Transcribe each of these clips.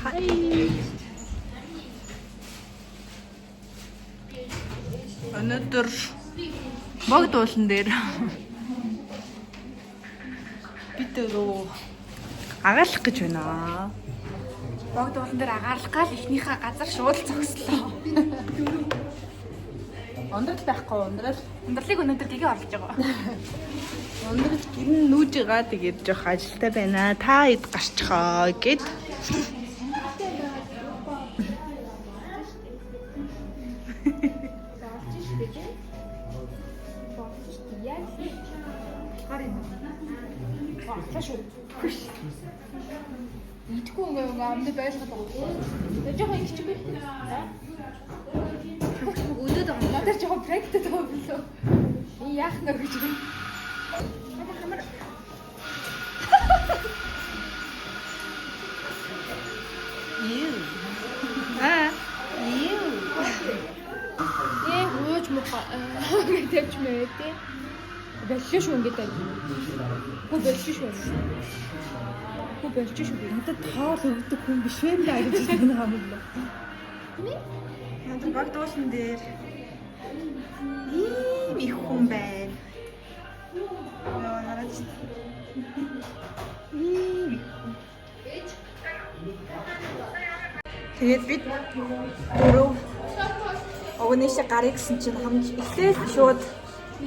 Hi. Өнөөдөр богд уулан дээр бид дөрөв агаарлах гэж байна. Богд уулан дээр агаарлах гал эхнийхээ газар шууд зогслоо. Ундрал байхгүй, ундрал. Ундралыг өнөөдөр гэгээ орлож байгаа. Ундрал гэрн нүүж байгаа, тэгээд жоох ажилтай байна. Та хэд гарчхаа гэд. Идэхгүй ингээ ингээ амд байлгаад байгаа. Тэгээ жоохон ингэчихгүй. Өдөөд байгаа. Надад жоохон практик байгаа билүү. Энэ яах нэ гэж юм. Хамар хамар. Юу. Аа. Юу. Ээ хууж муха гэж тавьч мэй тий. Боллоо шүү ингээд аа. Хөө боллоо шүү. Хөө боллоо шүү. Надад тоол өгдөг хүн биш вэ даа гэж хэлсэн хамглаа. Надад богд уулан дээр ийм их хүн байна. Йоо, хараач. Ийм их хүн. Тэгээд бид дөрөв өгнөшөө гарыг гэсэн чинь хамж эхлээл шууд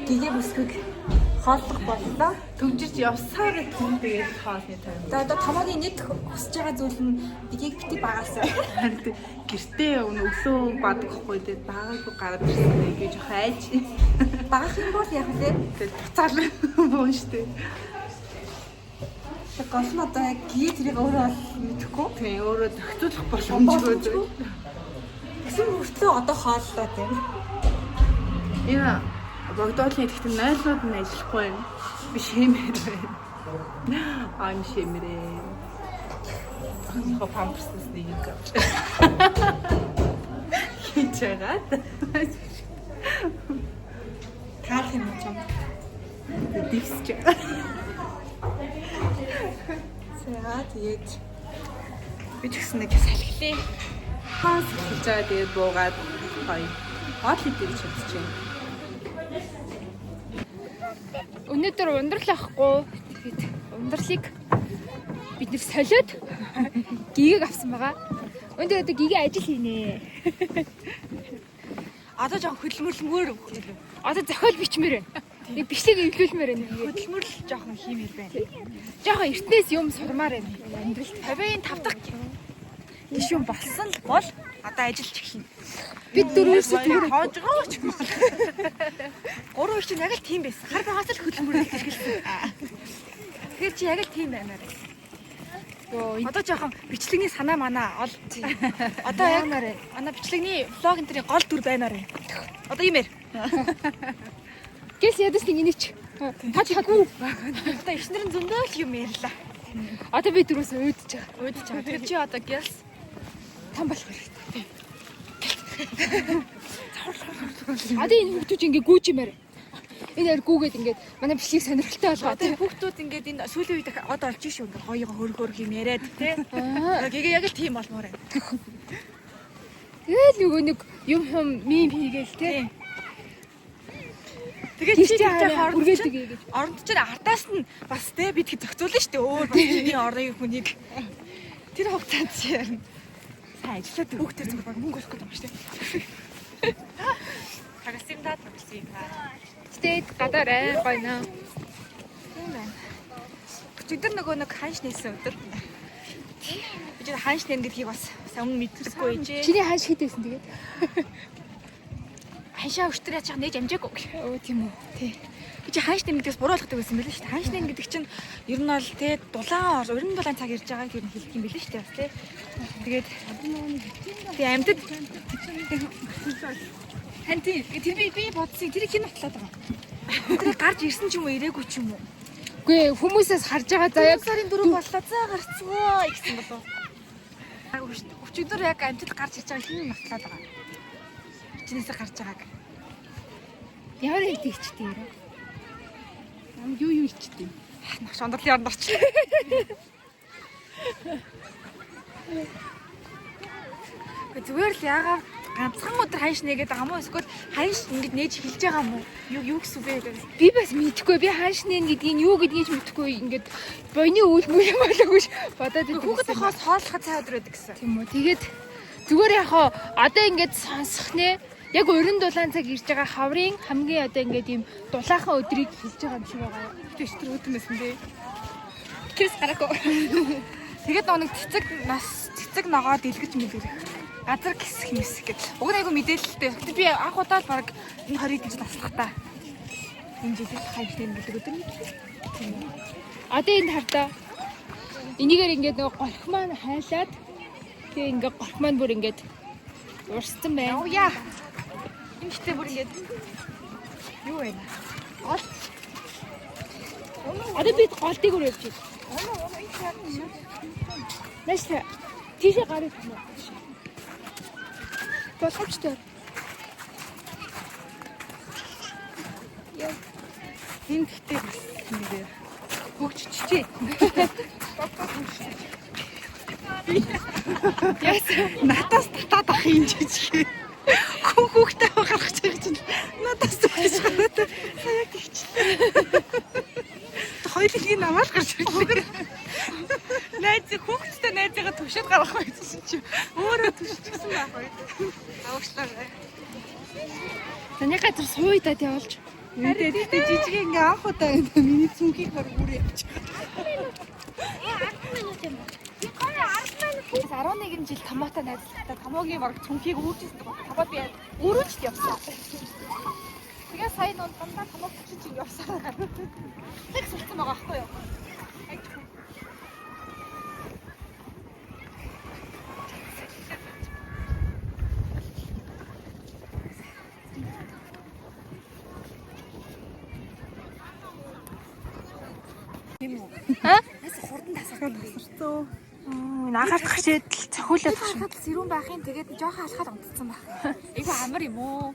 гэгээ бүсгүйг хооллох боллоо. Төгжиж явсаар түн тэгээд хоолны тайм. За, одоо томоогийн нэг хүсэж байгаа зүйл нь гэгээг бити багаасаа. Харин гэртээ явна, өглөө бадагхгүй, тэгээд багаагүй гараад ирсэн гэж жоох айж. Багах юм бол яг лээ. Тэгээд буцаал буун штэ. Тэг гол нь одоо яг гээ тэрийг өөрөө бол мэдэхгүй. Тийм, өөрөө зохицуулах боломжгүй. Тэгсэн мөртлөө одоо хооллоо тийм. Энэ богдоолын идэхтэн нойлнууд нь ажиллахгүй байна. Би шимээр байна. Аа, шимээрээ. Охинхоо памперснаас нэг юм авч. Хийж байгаад. Таарах юм уу чам? Дивсч. За, тэгээд би ч гэсэн нэг салхилээ. Хаас хийж байгаа, тэгээд буугаад гоё. Хоол идэх гэж бодож байна. Өнөөдөр ундрал авахгүй. Тэгээд ундралыг бид нэр солиод гэгээг авсан байгаа. Өнөөдөр одоо гэгээ ажил хийнэ. Одоо жоох хөдөлмөрлөнгөөр хөдөлмөр. Одоо зохиол бичмээр байна. Нэг бичлэг эвлүүлмээр байна. Хөдөлмөрлөл жоохон хиймээр байна. Жоохон эртнээс юм сурмаар байна. Амьдралд. 55 дахь гишүүн болсон л бол одоо ажиллаж эхэлнэ. Бид дөрөвөөс зүгээр хоож байгаа ч юм бол. Гурван их чинь яг л тийм байсан. Хар байгаас л хөдөлмөрлөл эргэлсэн. Тэгэхээр чи яг л тийм баймаар байна. Йоо, Одоо жоохон бичлэгний санаа манаа ол. Одоо яг манай бичлэгний влог энэ тэрийн гол дүр баймаар байна. Одоо иймэр. Гэлс ядас нэг инээч. Та чадгүй. Одоо эхнэр нь зөндөө л юм ярьлаа. Одоо би дөрөвөөс өөдөж байгаа. Уудаж байгаа. Тэгэхээр чи одоо гялс Там болох хэрэгтэй. Одоо энэ хүүхдүүд ингээ гүүж юмэр. Энэ хоёр гүүгээд ингээд манай бичлэг сонирхолтой болгоо. Одоо хүүхдүүд ингээд энэ сүүлийн үед од олж шүү, ингээд гоё хөрөх хөрөх юм яриад тий. Гэгээ яг л тийм болмоор байна. Тэгэл нөгөө нэг юм хум мим хийгээл те. Тэгээд чи Тийш тэр хооронд үргэлдэг чинь гэж. оронд чинь ардаас нь бас тий бид хэд зохицуулна шүү дээ. Өөр бас чиний орны хүнийг тэр хугацаанд чи ярина. Сайн ажиллаад хүүхдээр зүгээр баг мөнгө олох гэдэг юм шүү дээ. Тагалсан та, тагалсан юм та. Тэгтээ гадаар ай гоё наа. Тийм байна. Өчигдөр нөгөө нэг ханш нээсэн өдөр. Би чинь ханш нээн гэдгийг бас сайн өмнө мэддэггүй ээжээ. Чиний ханш хэд байсан тэгээд? Ханшаа өчтөр яачих нээж амжаагүй. Өө, тийм үү. Тий. Би чи ханш нэм гэдгээс буруу ойлгодог байсан байл шүү дээ. Ханш нэм гэдэг чинь ер нь бол тий дулаан ор, уран дулаан цаг ирж байгааг ер нь хэлдэг юм байл шүү дээ бас тий. Тэгээд тий амьдад хан тий тэр би бодсон, тэрийг хэн нотлоод байгаа. Тэр гарч ирсэн ч юм уу, ирээгүй ч юм уу. Үгүй, хүмүүсээс харж байгаа заяа. Сарын 4 боллоо, за гарцгаа гэсэн болов. Өчигдөр яг амьтад гарч ирж байгаа хэн нотлоод байгаа. Чинээсээ гарч байгааг. Ямар их тэгчтэй юм. Нам юу юу ичдэг. Нагш ондролын оронд орчлоо. Зүгээр л яагаад ганцхан өдөр ханш нээгээд байгаа юм уу? Эсвэл ханш ингэж нээж эхэлж байгаа юм уу? Юу гэсэн үг вэ? Би бас мэдэхгүй. Би ханш нээн гэдгийг юу гэдгийг ч мэдэхгүй. Ингээд буйны үйл мөл юм болоогүй ш. Бодоод идэв. Хүүхэд тохоос хооллоход цай өдөр байдаг гэсэн. Тийм үү. Тэгээд зүгээр яг хаа одоо ингээд сонсох нэ. Яг уран дулаан цаг ирж байгаа хаврын хамгийн одоо ингээд ийм дулаахан өдрийг хэлж байгаа юм шиг байгаа. Тэгш тэр хөтөн байсан бэ. Тэрс гараагүй. Тэгээд нөгөө нэг цэцэг нас цэцэг ногоо дэлгэж мэлгэрэх. Газар гисэх мэсэх гэх. Уг нь айгу мэдээлэлтэй. Гэтэ би анх удаа л баг энэ 20 жил наслах та. Энэ жил л ханш нэн гэдэг өдөр нэг. Одоо энд хардаа. Энийгээр ингээд нөгөө горх маань хайлаад тэгээ ингээд горх маань бүр ингээд урсцсан байна. Яа. Энэ гэтээ бүр ингээд юу вэ? Гол. Одоо бид гол дээгүүр явж байна. Нааш тийшээ гарах юм уу? Боломжтой. Энэ гэхдээ бас нэрээ хөгжчихжээ. Яасан? Надаас татаад ах юм жижиг. Хүн хүүхдээ гаргаж байгаа чинь надаас татаж гараад сая яг тэгчлээ. Хоёулын намаал гарч ирлээ. Найз хүүхэдтэй найзыгаа төвшөөд гаргах байсан чинь өөрөө төвшчихсэн байх бай. Аашлаарай. Таны газар сууйдаад явуулж. Мэдээ гэхдээ жижиг ингээ анх удаа энэ миний цүнхийг баг бүр явчих. Бас 11 жил томоотой найзлахтаа томоогийн баг цүнхийг үүрчихсэн баг. Томоод би өрөөжд явсан. Тэгээ сая нун дандаа томоо чинь чинь явсаар байгаа. Тэг сурцсан байгаа байхгүй юу? Тасарцсан. Анхаарах хичээл цохиулаад харахад сэрүүн байх юм. Тэгээд жоохон алхаад унтцсан байх. Айгу амар юм уу?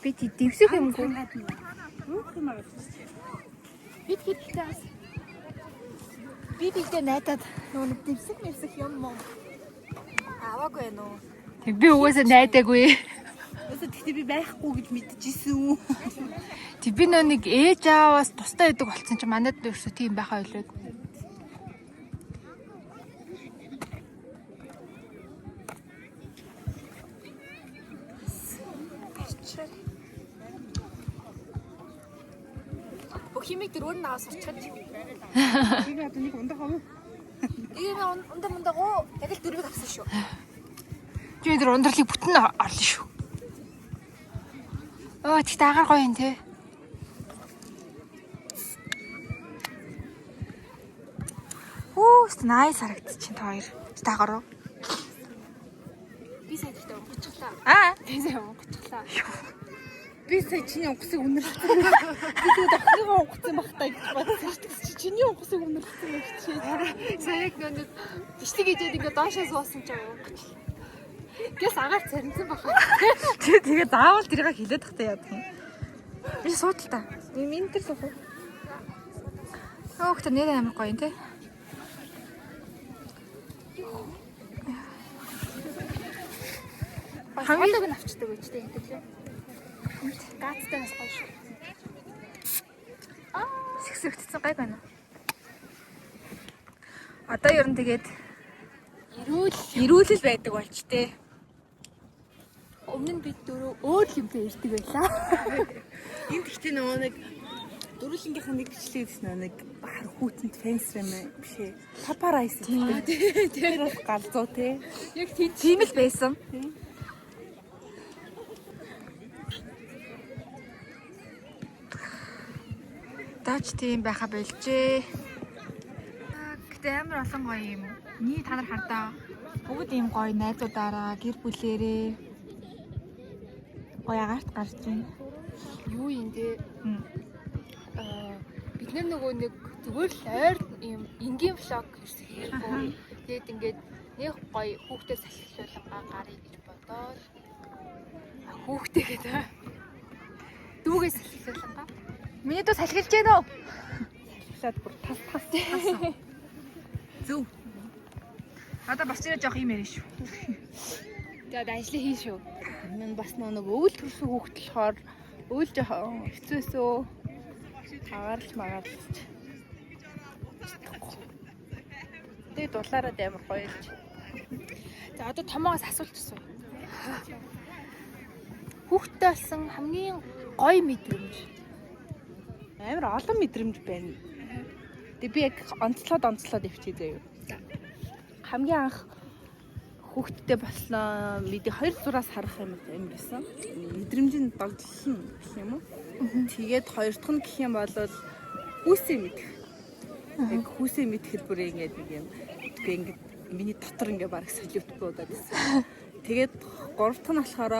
Би тий дэвсэх юмгүй. Бид хэдтэй бас би бидээ найдаад нөгөө нэг дэвсэх мэвсэх юм мó. Аваагүй байна уу? Би угаасаа найдаагүй. Өсө тэгтээ би байхгүй гэж мэдчихсэн үү? Тэг би нөө нэг ээж ааваас тустай байдаг болсон чинь манад ерөөсөө тийм байхаа ойлоод. Бүх химиг тэр өөр нь аваа сурчаад. Би одоо нэг ундах уу? Ийм ундаа мундагуу яг л дөрвийг авсан шүү. Чи энэ ундарлыг бүтэн орлоо шүү. Оо тэгтээ агаар гоё юм те. Хүүст найс харагдчих та хоёр. Та агаар уу? Би сая тэгтээ унгочлаа. Аа. Би сая унгочлаа. Би сая чиний онгоцыг үнэрлсэн. Би тэгээд охиныгоо онгоцсон байх таа гэж бодсон шүү дээ. Чиний онгоцыг үнэрлсэн байх чи. Сая яг нөө нэг бичлэг хийжээд ингээ доошоо суусан чинь унгочлаа. Гэс агаар царинсан баха. Тэгээ заавал тэрийг хилээд тахтай яадаг юм. Би суудал та. Ийм энэ төр суух уу? Хөөх та нэр амар гоё юм те. Хамгийн нь авчдаг байж тээ гэдэг лээ. Гаацтай бас гоё шүү. Сэгсрэгдсэн гайг байна. Одоо ер нь тэгээд Эрүүл эрүүлэл байдаг болж тээ. өмнө нь бид дөрөв өөр юмтай ирдэг байлаа. Энэ тэгтээ нөгөө нэг дөрвөлнгийнх нь нэг бичлэг хийсэн нөгөө нэг хар хүүтэнд фэнс юм биш ээ. Папарайс гэдэг. Тэр бас галзуу те. Яг тийм Тийм л байсан. Даач тийм байха болжээ. Гэтэ амар олон гоё юм. Миний та нар хардаа. Бүгд ийм гоё найзуудаараа гэр бүлээрээ гоё агаарт гарч байна. юу юм те. Мм. Аа бид нар нөгөө нэг зүгээр л ойр юм энгийн влог ерөөсөө хийхгүй. Тэгээд ингээд нэг гоё хүүхдээ салхилуулангаа гарыг гэж бодоод хүүхдээ гэдэг. Дүүгээ салхилуулангаа. Миний дүү салхилж гэнэ үү? Салхилаад бүр тас тас тас. Зөв. Одоо бас чирээ жоох юм ярина шүү. Тэгээд ажлыг хийн шүү. Энэ бас нэг өвөл төрсөн хүүхэд болохоор өвөл жоохон хэцүүсөө агаарлж магаарлж. Тэгээ дулаараад амар гоё л. За одоо томоогоос асуулт асууя. Хүүхдтэй болсон хамгийн гоё мэдрэмж. Амар олон мэдрэмж байна. Тэгээ би яг онцлоод явчих заяа. Хамгийн анх хүүхэдтэй болсноо мэдээ 2 зураас харах юм юм байсан. Мэдрэмж нь догдлон гэх юм уу? Тэгээд хоёр дахь нь гэх юм бол хүүсээ мэдэх. Яг хүүсээ мэдэхэд бүр ингээд нэг юм би ингээд миний дотор ингээд бараг салют буудаад байсан. Тэгээд гурав дахь нь болохоор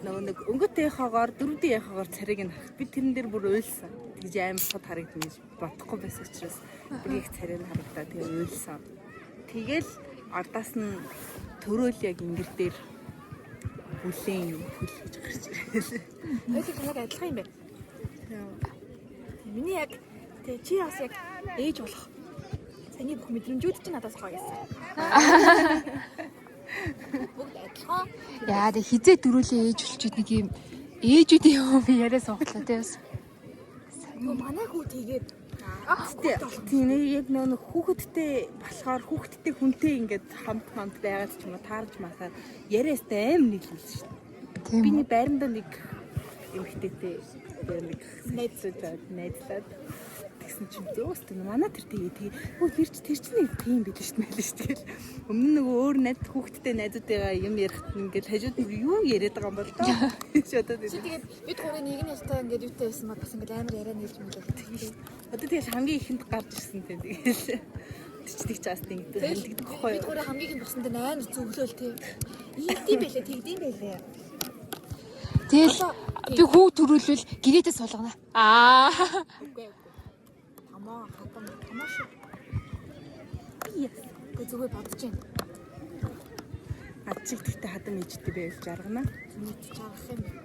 нөгөө нэг өнгөтэй яхаагаар дөрөвдөө яхаагаар царийг нь харах. Би тэрэн дээр бүр уйлсан. Тэгж амар цод харагдана гэж бодохгүй байсан учраас бүр их царай нь харагдаа тэгээ уйлсан. Тэгэл ардаас нь төрөөл яг ингэр дээр бүлээн юм хөл гэж гарч ирээ. Хоёулаа яг адилхан юм байна. Миний яг тэгээ чи бас яг ээж болох. Саний бүх мэдрэмжүүд чинь надаас гоё гэсэн. Бүгд адилхан. Яа тэг хизээ дөрүүлээ ээж болчиход нэг юм ээжүүдийн юм яриа сууглаа тий бас. Нөгөө манай хүү тэгээд Тийм нэг яг нөгөө хүүхэдтэй болохоор хүүхэдтэй хүнтэй ингээд хамт хамт байгаад ч юм уу таарж масаад яриастай аим нийлүүлсэн шүү дээ. Тийм Би нэг байранда нэг эмэгтэйтэй нэг найзлаад найзлаад тэгсэн чинь зөөстэй манай тэр тэгээ тэгээ хөө тэр чи тэр чинь нэг тийм байл шүү дээ мэл шүү дээ. Өмнө нь нөгөө өөр найз хүүхэдтэй найзуудыгаа юм ярихт ингээд хажууд нь юу яриад байгаа юм бол доо. Чи одоо чи тэгээд бид гурын нэг нь ястай ингээд юутай байсан ба бас ингээд амар яриа нийлж мэлээ. Одоо тэгэл хамгийн ихэнд гарч ирсэн тийм тэгэл тэгч чаас ингээд тэгдэг байхгүй Бид юу? гурын хамгийн ихэнд болсон дээр амар зөвлөөл тий. Ийдэм байлээ тэгдэм байлээ. Тэгэл би хүү төрүүлвэл гэрээдээ суулгана. Аа. Үгүй үгүй. Томоо хатам томоо шүү. Үгүй зүгээр бодож байна. Ад чиг тэгтээ хадам ээжтэй байвал жаргана. Мэдчих жаргах юм байна.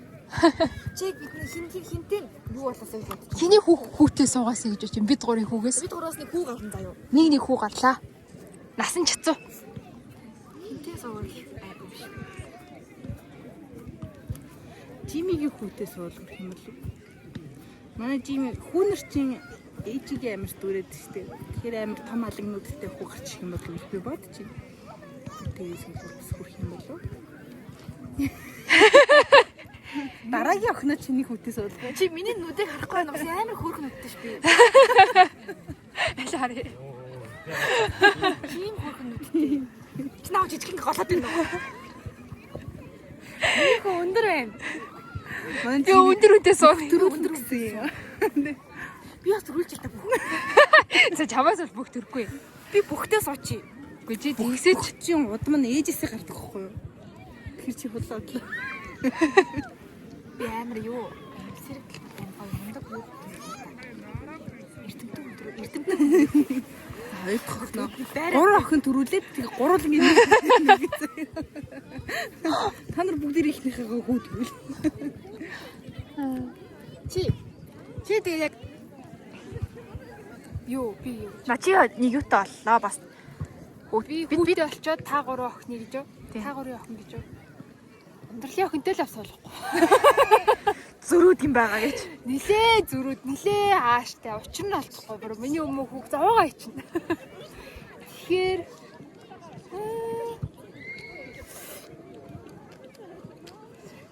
Чи бидний хин хин хинтээ юу болоосаа гэж бодож байна. Хиний хүү хүүтэй суугаасаа гэж бодчих. Бид гурын хүүгээс Бид гураас нэг хүү гарна заяа. нэг нэг хүү гарлаа. Насан чацуу. Хинтээ суугал айгүй биш. Жимигийн хүүтэй суулгах юм бол манай Жими хүүнэр чинь ээжигээ амар дүүрээд штэ. Тэгэхээр амар том алагнуудтай хүү гарч ирэх юм бол гэж би бодож байна. Тэгээ суулгах бас хүрх юм болов. Дараагийн охиноо чиний хүүтэй суулгах. Чи миний нүдийг харахгүй байна. Бас амар хөөрхөн нүдтэй ш би. Аль харъя. Тийм хөөрхөн нүдтэй. Чи наа жижигхэн голоод байна уу? Миний хөө өндөр байна. Манай Би өндөр үнтэй сууна. өндөр гэсэн юм. Би бас төрүүлж та бүх. За чамаас бол бүх төрөхгүй. Би бүхтээ суучи. Үгүй чи тэгсэж Чи удам нь ээжээсээ гардаг байхгүй юу? Тэр чи худлаа. Би амар юу? Амар сэрэг амар гоё мундаг юу? Эрдэмтэн өндөр. Эрдэмтэн Хоёр дахь охиноо. Байраа. Гурван охин төрүүлээд тэгээ гурван ингэ. Та нар бүгд ихнийхээ хүү төрүүл. Чи чи тэгээ яг юу би юу. На чи нэг юутай боллоо бас. Би хүүтэй болчоод та гурван охины гэж юу? Та гурван охин гэж юу? Өндөрлөлийн охинтой л авс болохгүй. Зөрүүд юм байгаа гэж. Нилээ зөрүүд, нилээ ааштай. Учир нь олдохгүй бүр миний өмнө хүүг зовоогоо ичнэ. Тэгэхээр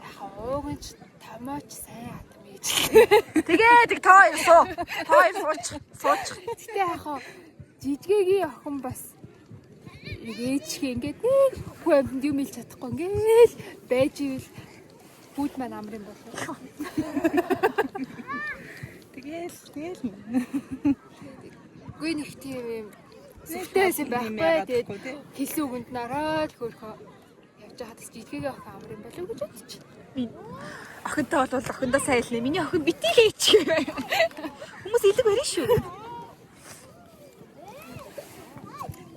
яхаа уугч томооч сайн хатам ээж. Тэгээ тэг та хоёр суу. Та хоёр сууч. Сууч. Гэтэ яхаа жижигэгийн охин бас нэг ээжхээ ингээд нэг хүн амьтанд юм хэлж чадахгүй ингээл байж ивэл бүгд маань амар юм болов. Тэгэл тэгэл. Үгүй нэг тийм юм сүртэй байсан байхгүй. Тэгээд хэлсэн үгэнд нараад хөөрхөө явж байхад бас жижигэгийн охин амар юм болов гэж бодчих. Охинтой бол охиндоо сайн хэлнэ. Миний охин бити хийчих. Хүмүүс илэг барина шүү.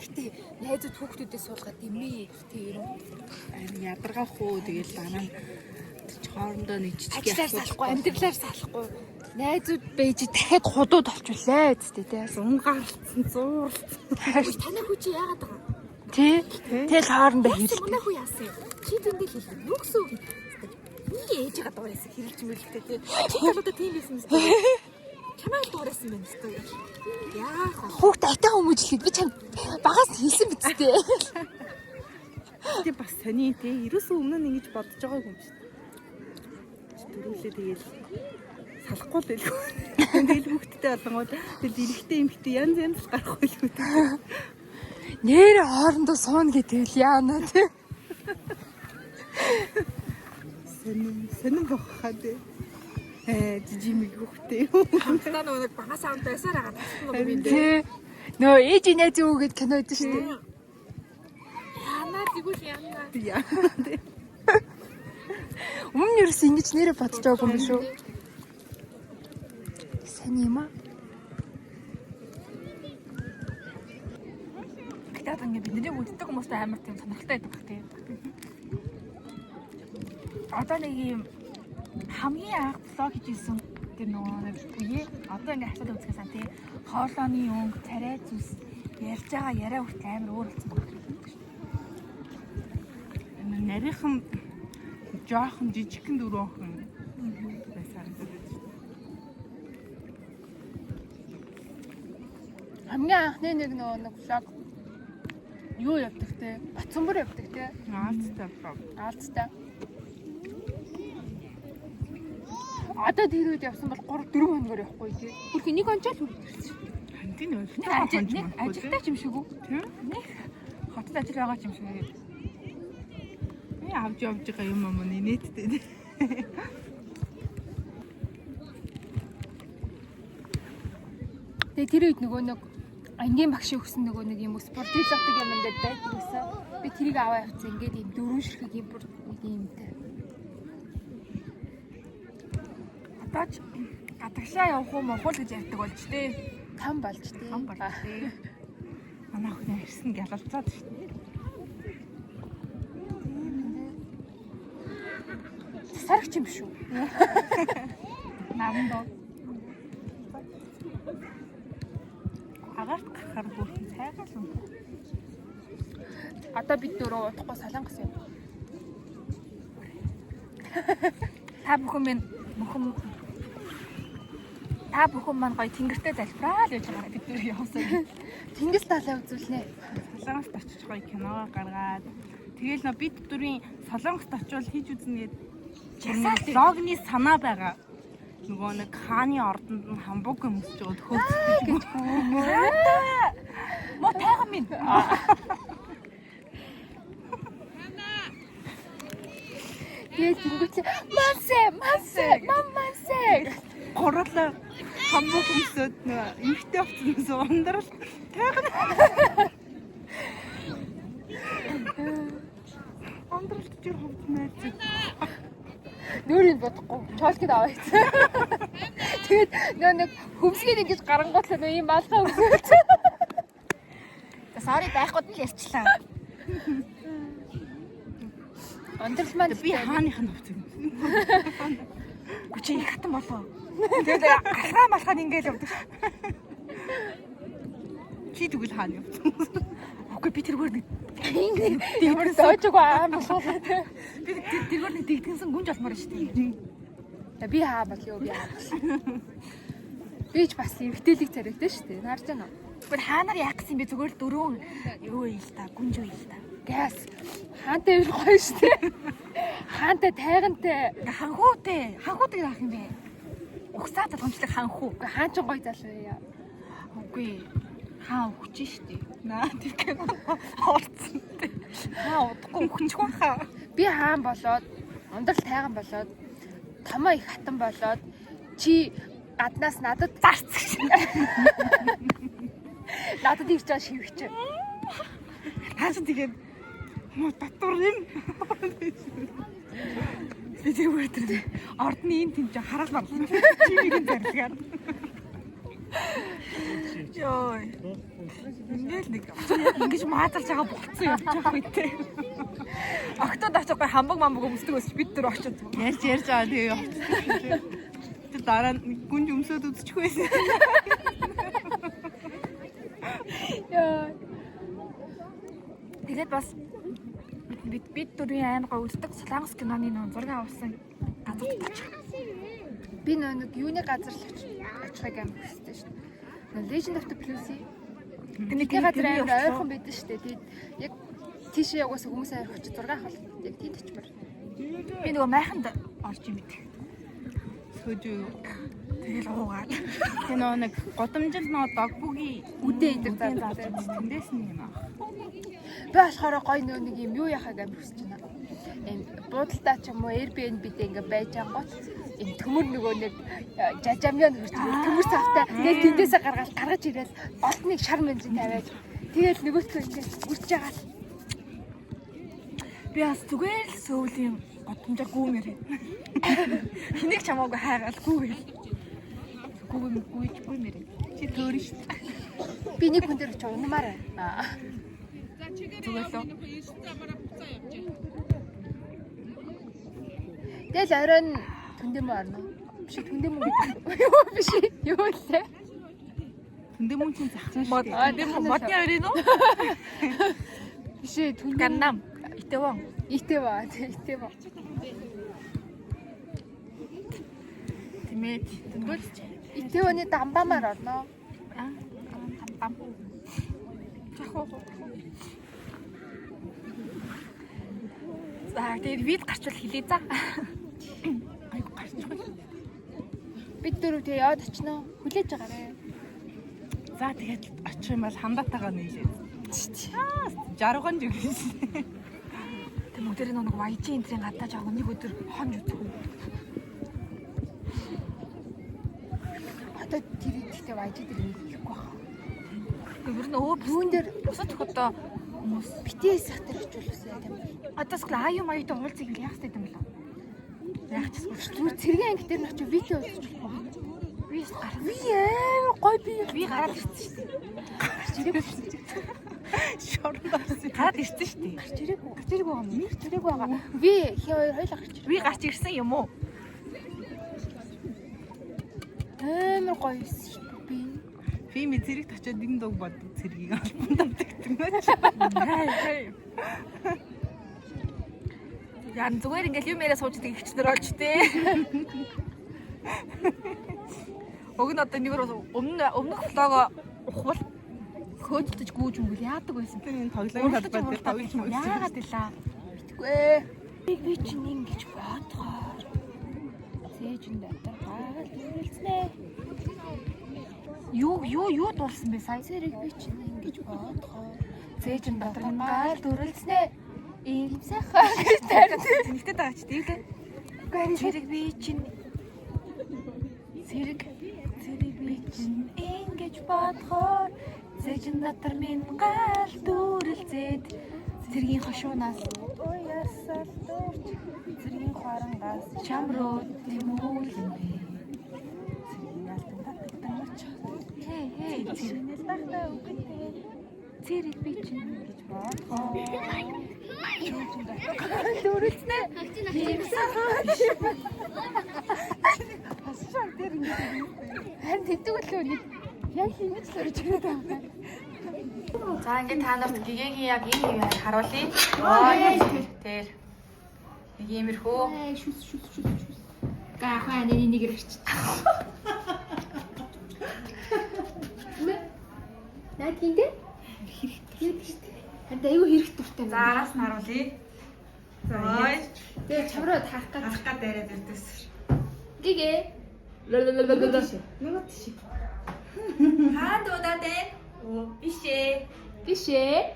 Гэтэ найзууд хүүхдүүдээ суулгаад дэмий тийм юм. Харин ядаргаах уу тэгэл дараа нь чи хоорондоо нэг жижиг Ажлаар салахгүй, амьдралаар салахгүй. Найзууд байж дахиад худууд олчулаа зү тэ. Унгаарлцсан, зуурлцсан. Танай хүү чи яагаад байгаа? Тий. Тэгэл хоорондоо хэрэлдэг. Манай хүү яасан юм? Чи тэндээ л хэлдэг. Юу гэсэн үг юм? Нэг ээжигээ дуурайсан хэрэлж мөрлөлтэй тий. Чи залуудаа тийм байсан юм шүү. Чамайг дуурайсан байх ёстой. Яах вэ? Хүүхд айтаа хүмүүжлэхэд би чам багаас хэлсэн биз дээ. Гэтэ бас сони тий. Ерөөсөө өмнө нь ингэж бодож байгаагүй юм шүү дээ. Дөрүүлээ тэгэл салахгүй л байлгүй. Тэгэл хүүхдтэй болонгууд тэгэл эрэгтэй эмэгтэй янз янз л гарах байлгүй. Нэрээ хоорондоо сууна гэтэл яана тий. Сонин сонин бохоо тий. Жижиг хүүхдтэй. Хамтдаа нөгөө нэг багаас амт байсаар байгаа тассан юм би. Тий. Нөө ээж найз юу гэд кино өгдөн шүү дээ. Яана тэгвэл яана. Яа. Өмнө нь ерөөс ингэж нэрээ бодож байгаагүй юм шүү. Сайн юм аа. Гэтэ одоо ингэ бидний үздэг хүмүүстэй амар тийм сонирхолтой байдаг бах тийм. Одоо нэг юм хамгийн анх блог хийжсэн тэр нөгөө нэг үе одоо ингэ хашаад үзэхээс сан тий хоолойны өнгө, царай зүс ярьж байгаа яриа хүртэл амар өөр болсон баг. Нарийнхан жоохон жижигхэн дөрөв охин байсан харагдаад байж. Хамгийн анхны нэг нөгөө нэг влог юу явдаг те? Батсанбар явдаг те? Аалцтай влог. Аалцтай. Одоо тэр үед явсан бол 3 4 хоногор явахгүй тий. Хүрхий нэг онцол хүрэх ирсэн. Хантын Нэг ажил нэг ажилтай ч юм шиг үү? Тийм. Нэг хотод ажил байгаа ч юм шиг. Би авч явж байгаа юм юм нэттэй. Тэгээ тэр үед нөгөө нэг ангийн багш өгсөн нөгөө нэг юм спортизадаг юм ингээд байдаг гэсэн. Би тэрийг аваа явцсан. Ингээд ийм дөрвөн ширхэг юм бүр нэг юмтай. Одоо ч гадагшаа явах уу муух уу гэж ярьдаг болж тээ. Там болж тий. Там болж тээ. Манай охин ирсэн гялалцаад шүү дээ. Сарагч юм шүү. Наран доо. Агаарт гарахаар бүрхэн сайхан л юм. Одоо бид дөрөв удахгүй солонгос юм. Та бүхэн минь мөхөн Та бүхэн маань гоё тэнгэртэй залбираа л гэж байгаа бид нэр явсан. Тэнгис талаа үзүүлнэ. Солонгост очиж гоё киногоо гаргаад тэгэл нөө бид дөрвийн Солонгост очивол хийж үзнэ гээд Жагсаал дээр. логны санаа байгаа. Нөгөө нэг хааны ордонд нь хамбуг өмсөж байгаа төхөөцдөг гэж. Мо тайган минь. Тэгээд тэнгуүтлээ мансе мансе мамансе. Гурлаа хамбуг өмсөд нөгөө эмхтэй хувцас ундрал тайган. Ундралт жир хувц найз. Нүрийг бодохгүй. Чоолкид аваа хийсэн. Тэгээд нөө нэг хөмсгийг ингэж гарангуутлаа нөө ийм малгай өмсөж. Сори байхгүй нь л ярьчлаа. Ундрал маань Би хааных нь хувцас өмсөн. Гү чи их хатан болов. Тэгээд алхаа малхаа ингээл явдаг. Чи тэгвэл хааны хувцас. Үгүй би тэргээр нэг ямар доожгүй аам болоо. би тэргээр нэг дэгдгэнсэн гүнж олмоор шүү дээ. За би хаа бол юу би хаа. Би ч бас эргэжтэйлэг царайтай шүү дээ. Нарж байна уу? Гэхдээ хаанаар яах гэсэн бэ зүгээр л дөрөв юу юм л та гүнж юу юм л та. Газ. Хаантай ил гоё шүү дээ. Хаантай тайгантай. Ингээ ханхуутэй ханхуутэй яах юм бэ? Угсаа залгамжлаг ханхуу. Үгүй хаан ч гоё залуу яа. Үгүй хаа өгч штий. Наа тэр кино орцсон. Хаа удахгүй өгчих байхаа. Би хаан болоод ундрал тайган болоод томоо их хатан болоод чи гаднаас надад Зарцгш. надад ирж байгаа шивгч. Таа чи тэгээд муу татвар юм. Би зүгээр тэр ордны энэ тэмцээн хараал марлаа. Чимийг зарлагаар. Йой. Ингээл нэг ингэж маазалж байгаа болцсон явж байгаа үедээ. Октод очих гой хамбаг мамбаг өмсдөг өсч бид түр очиж. Ярьж ярьж байгаа тэгээ явчихсан. Тэр дараа нь гүнж өмсөд үзчих байсан. Яа. Тэгээд бас бид дөрвийн амар гоё үздэг Солонгос киноны нөө зураг авсан газар очих. Би нөө нэг юуны газар л очихыг амар хүсдэг шүү дээ. Нөө Legend of the Blue Sea. Тэний Тэр газар амар ойрхон байдаг шүү дээ. Тэгээд яг тийшээ угаасаа хүмүүс амар очиж зураг авах яг тийд очимоор. Би нөгөө майханд орж юм бид. Сөжүү. Тэгэл уугаад. Тэр нөө нэг годамжил нөө догбүгийн Үдээ идэр үдээ зарж зарж тэндээс нь юм аах. Би болохоор гоё нөө нэг юм юу яхаг амар хүсэж байна. Эм буудалтай ч юм уу Airbnb дээр ингээ байж ангууд юм төмөр нөгөө нэг жажамьян хөрч төмөр цавтай тэгэл тэндээсээ гаргаал гаргаж ирээл голд нэг шар мэнзэн тавиад тэгэл нөгөөтгөө ингээ үрж байгаа л Би бас зүгээр л сөүлийн годамжаар гүүмээр. Хэнийг ч хамаагүй хайгаал гүүгээл. Гүүм гүйж гүүмээр. Чи төөрн шүү дээ. би нэг хүн дээр очиж унамаар байна. Зүгээр л үү? Тэгэл оройн түндэмүү орно. Биш түндэмүү гэдэг. Юу биш юу лээ. Тэндээ мөн чинь зах зэн шүү Мод дээ. тийм модны орой нүү? Биш түндэмүү. Ганнам. Итэвон. Итэва итэва. Тэмээд зөнгөлж. Итэваны дамбамаар орно. Аа там там. Жахуу. За тэгээд вид гарчвал хэлье за. Айгу гарчих. Бид дөрөв тэгээ яваад очино. Хүлээж байгаарэ. За тэгээд очих юм бол хамдаатайгаа нийлээ. Аа жарган жигээс. Тэг бүгдээрээ нэг YG энтрийн гадаа жаах нэг өдөр хонж үзэх үү. Одоо тэр ихтэй YG дээр нэг хийхгүй байна. Гэхдээ ер нь өө Юун дээр бусад их одоо хүмүүс BTS ах дээр очиулсан юм бол. одоо скл аюу маятай уулзъя гэвэл яах хэрэгтэй юм бэлээ. Яах ч гэсэн Зүгээр цэргийн анги дээр нь очив видео үзэж болох байна. би гараа Би амар гоё би би гараад ирсэн шүү дээ. гарч ирээгүй. Шорон орсон. Гараад ирсэн шүү дээ. Гарч ирээгүй. Гарч ирээгүй юм. Гарч ирээгүй байгаа. Би хин хоёр хоёлаа гарч ирээ. Би гарч ирсэн юм уу? Амар гоё байсан шүү дээ. Би Фими зэрэгт очиод энэ дог бод цэргийг албан давтагдаг нэ. Яа зүгээр ингээл юм яриа сууж идэг ихчнэр олж тээ. Уг нь одоо нэг өмнө өмнөх влого ухвал хөөдөлдөж гүүж мгөл яадаг байсан. Тэр энэ тоглоомын талбай дээр тоглож мөгсөн. Яагаад илаа? мэдгүй ээ. Би чинь ингэж бодохоор Зээж энэ дотор гаал үргэлзнэ. юу юу юу дуулсан бэ сая? Зэрэг би чинь ингэж бодохоор Зээжин дотор дотор нь гаал гал дүрэлзнэ. Ийм сайхан гэж тарин. тэнэгтэй байгаа ч тийм лээ. Зэрэг би чинь зэрэг зэрэг би чинь ингэж бодохоор зээжин дотор минь гал дүрэлзээд зэргийн хошуунаас Уясал дурч цэргийн хооронгоос чам руу тэмүүлнэ. цэргийн албан давтагдаг мөч. Хей хей Шинэл дахтай үгтэй зэрэг би чинь гэж бодохоор Дүрэлзнэ. Ийм сайхан. бас шар дээр ингэж Харин тэгдэг үлээ нэг яг хинэж л орж ирээд байгаа юм. За ингээд та нарт гэгээгийн яг энэ юм харуулъя. Ой тэр нэг иймэрхүү. Ай шүс шүс шүс шүс. Га хаа нэг нэг ирчих. Мэ. Наад хиндэ? Хэрэгтэй. Харин айгүй хэрэг дуртай За араас нь харуулъя. За Ой Тэгээ чамруу тарах гад. гарах гад яриад ирдээс. Гэгээ. Нөгөө тийш. Хаа дуудаад ээ? Оо биш ээ. Биш ээ.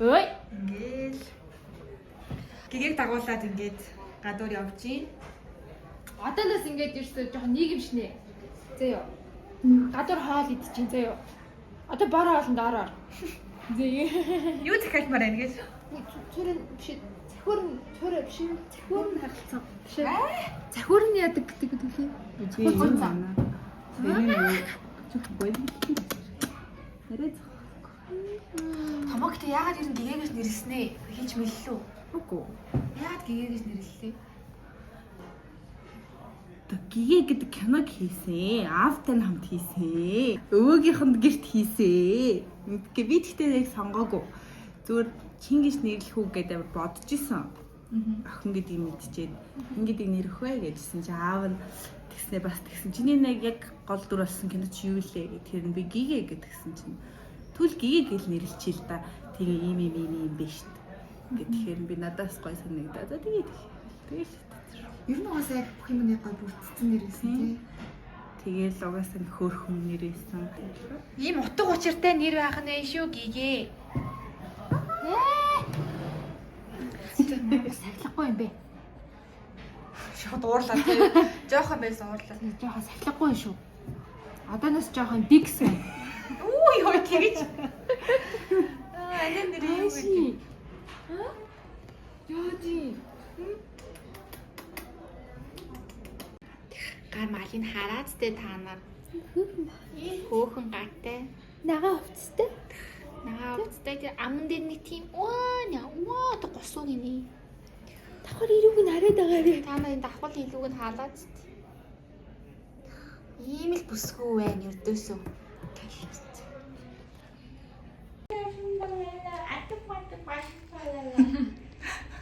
Ой. Ингээл гэгээг дагуулад ингээд гадуур явж гин. Одооноос ингээд ирсэн жоохон нийгэмшнэ. Зөө юу. Гадуур хоол идчихин зөө юу. Одоо бор хоолнд ороор. Зөө. Юу захиалмаар байна гэж? Цүрэн биш. Цахиур нь цүрэ биш. Цахиур нь харилцсан. Биш. Цахиур нь яадаг гэдэг үг юм. Гоцоо. Тэр нэг Арай зах. Томог тэ яагаад ер нь гэгээгээс нэрлснэ? Хийж мэллүү. Үгүй. Яагаад гэгээгээс нэрлэлээ? Одоо гэгээ гэдэг киног хийсэн. Аавтай нь хамт хийсэн. Өвөөгийнхэнд гэрт хийсэн. Мэдгүй би тэгтээ яг сонгоогүй. Зүгээр хин гэж нэрлэх үү гэдэг амар бодож исэн. Охин гэдгийг мэдчихэд хин гэдгийг нэрлэх вэ гэжсэн чи аав нь тэгснэ бас тэгсэн. Чиний нэг яг гол дүр болсон кино чи юу лээ гэх тэр нь би гигэ гэдгсэн чинь түл гигэ гэл нэрлэчихээ л да. Тэгээ ийм ийм ийм ийм биш шүү дээ. Тэгэхээр би надаас гой санагдаа. За тэгээд тэгэл Ер нь угаасаа яг бүх юм нэг гой бүрдсэн нэр байсан тий. Тэгэл угаасаа нэг хөөрхөн нэр байсан. Ийм утга учиртай нэр байх нь шүү гигээ. Сахилахгүй юм бэ? Шууд уурлаа тий. Жохон байсан уурлаа. Жохон сахилахгүй шүү. Одооноос жохон дикс байна. Үу ёо тэгэж. Аа анаа нэр юу вэ? Яа тий. Гар малыг хараад тэ та нар. Хөөхөн гартай. Нагаа хувцастай. Нагаа хувцастай тэр аман дээр нэг тийм уаа нэ уаа тэ госуу гинэ. Давхар ирүүг нь хараад байгаа юм. Та нар энэ давхал илүүг нь хаалаад тэ. Ийм л бүсгүй байна ердөөсөө.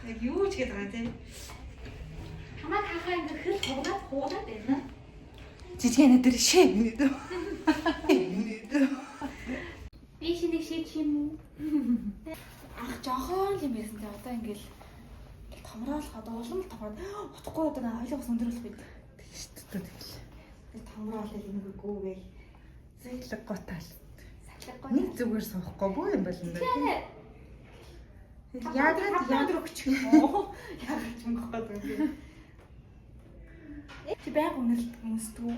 Яг юу ч гэдэг байгаа тий. Хамаг хахаа ингэ хэл хугнаад хугнаад байна. Жижиг анаа дээр шээ гэдэг. Би шинийг шийдэх юм уу? Анх жохон юм байсан тий. Одоо ингээл томроолоход улам л томроод утгагүй одоо нэг хоёлоо бас өндөр болох бид. Тэгш шүү дээ тэгэл. Томроолол ингэ гүүгээл. Зэглэг готаал. Сахилахгүй. Нэг зүгээр суухгүй бүү юм байна даа. Яагаад Яагаад өгчих юм уу? Яагаад ч юм гоход юм бэ? Чи байг үнэлт үнсдэг үү?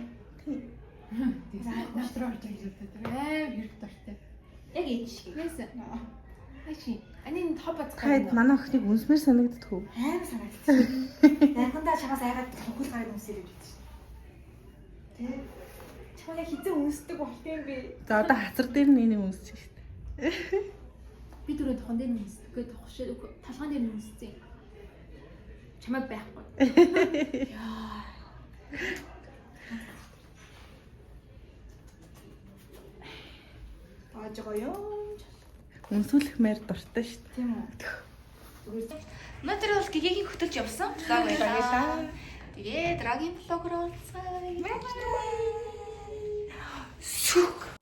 Над руу орж ирж байгаа. Аим хэрэг дортой. Яг энэ шиг. Яасан. Ачи. Ани энэ топ бацгаа. Таад манай охиныг үнсмээр санагддаг уу? Аим санагдчих. Анхандаа чамаас айгаад хөхөл гарыг үнсээ гэж бодсон шин. Тэ? Чамаа яг хизээ үнсдэг болт юм бэ? За одоо хацар дээр нь энийг үнсчих шүү дээ. Би түрүү тохон дээр нүсдэхгүй тохшоо толгоон дээр нүсцэн. Чамайг байхгүй. Тааж байгаа юм. Үнсүүлэхмээр дуртай шүү дээ. Тийм үү. Өнөөдөр бол гэгэгийн хөтөлж явсан vlog байлаа. Тэгээ дараагийн vlog руу уулзъя. Сүх.